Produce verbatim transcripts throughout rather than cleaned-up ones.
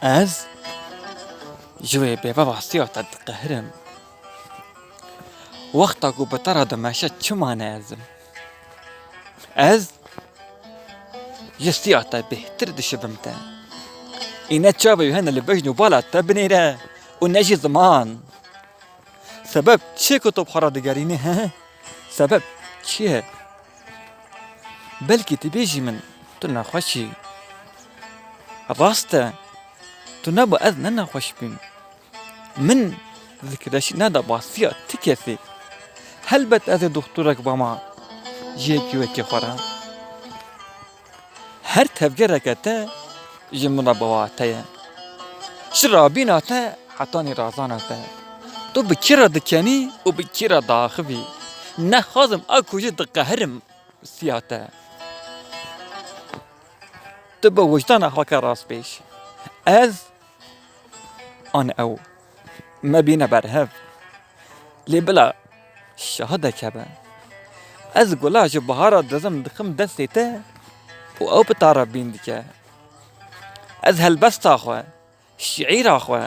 Ez ji wê bêvevastiya te diqehirim. Wexta ku bi te re dimeşe çima ne ez im? Ez ji siya te bêhtir dişibim te. Î ne çavê wî hene li bejn û bala te binêre û ne jî ziman. Sebeb çi ye ku tu bi xwe re digerînî, he? Sebeb çi ye? Belkî tu bêjî min, tu nexweş î. Rast e, tu nebû ez ne nexweş bîm. Min zikreşî neda basiya ti kesî. Helbet ez ê doxtorek bama ji yekî wekî xwe re. Her tevgereke te ji min re bi wate ye. Ji rabîna te hetanî razana te. Tu bi kî re dikenî û bi kî re diaxivî? Nexwazim a ku jî diqehirim siya te. Tu bi wijdana xwe ke rastpêş. Ez an ew me bîne ber hev. Lê bila şahidek hebe. Ez gula ji bihara dizim dixim destê te û ew bi te re bîn dike. Ez helbesta xwe, şiîra xwe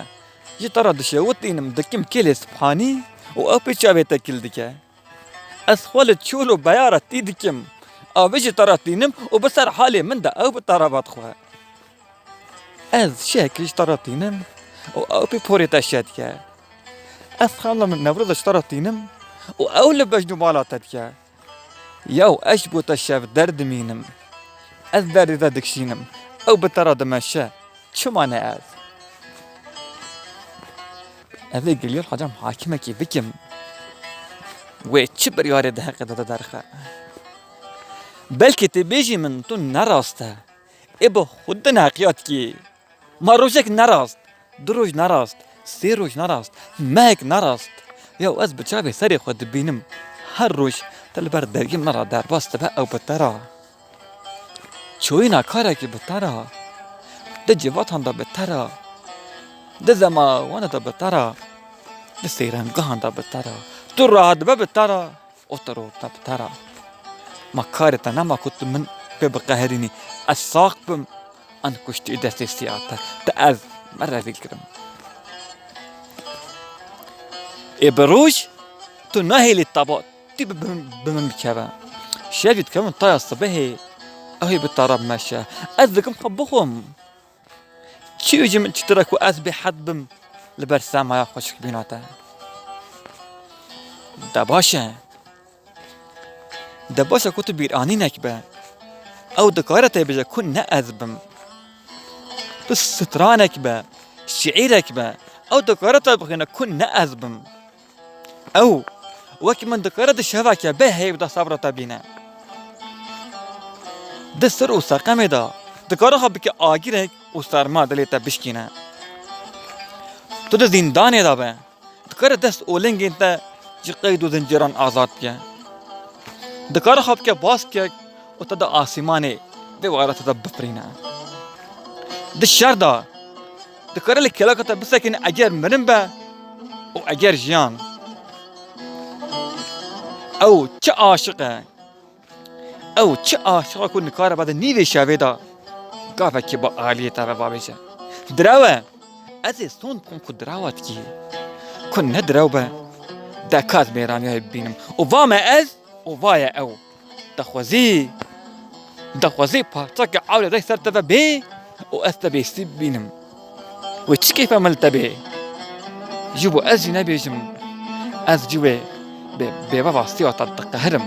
ji te re dişewitînim, dikim kêlê sibhanî û ew pê çavê te kil dike. Ez xwe li çol û beya re tî dikim, avê ji te re tînim û bi ser halê min de ew bi te re vedixwe. Ez şehekî ji te re tînim û ew pê porê te şeh dike. Ez xemla min Newroza ji te re tînim û ew li bejn û bala te dike. Yaw ez ji bo te şev derdimînim. Ez derdê te dikişînim. Ew bi te re dimeşe. Çima ne ez? Ez ê Giliyol Hacam hakimekî bikim. Wê çi biryarê di heqê de de derxe? Belkî tê bêjî min tu nerast e. Ê bi xwe din heqiya dikî. Ma rojek nerast, du roj nerast, sê roj nerast, mehek nerast. Yaw ez bi çavê serê xwe dibînim. Her roj te li ber dergê min re derbas dibe ew bi te re. Çoyîna karekî bi te re. Di civatan de bi te re. Di zemawana de bi te re. Di seyrangehan de bi te re. Tu rahat be bi te re. Û te rota bi te re. Ma karê te nema ku tu min pê biqeherînî. Ez sax bim, an kuştî destê siya te. Te ez me rezîl kirim. Ê bi roj tu nahêlî taba tî bi, bi, bi min bikeve. Şev jî dikevim taya sibehê, ew ê bi te re bimeşe. Ez dikim xwe bixwim. Çi ji min çitir e ku ez bêhed bim li ber semaya xweşikbîna te? De baş e. De baş e ku tu bîranînek be. Ew dikare te bêje ku ne ez bim. Tu stranek be, şiîrek be. Ew dikare te bixwîne ku ne ez bim. Ew, wekî min dikare di şeveke bê heyv de sebra te bîne. Di sir û seqemê de dikare xwe bike agirek û serma dilê te bişkîne. Tu di zîndanê de be, dikare dest û lingên te ji qeyd û zincîran azad bike. Dikare xwe bike baskek û te di asîmanê vê welatê de bifirîne. Di şer de, dikare li kêleka te bisekine eger mirin be û eger jiyan. Ew çi aşiq e. Ew çi aşiq e ku nikare be di nîvê şevê de gavekî bi aliyê te ve bavêje. Direw e. Ez ê sond bikim ku direwa dikî. Ku ne direw be, de ka ez mêraniyayê bibînim. Û va me ez, û va ye ew. Dixwezî, dixwezî parçeke ewlê dayî ser te ve bê û ez te bêsî bibînim. Wê çi keyfa min li te bê? Ji bo ez jî nebêjim, ez ji wê bê, bêvevastiya te diqehirim.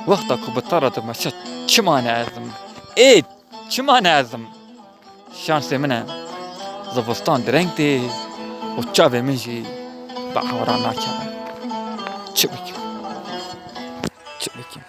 Wexta ku bi te re dimeşe çima ne ez im? Ê, çima ne ez im? Şansê min e, zivistan direng tê û çavê min jî bi ewran nakeve. Çi bikim? Çi bikim?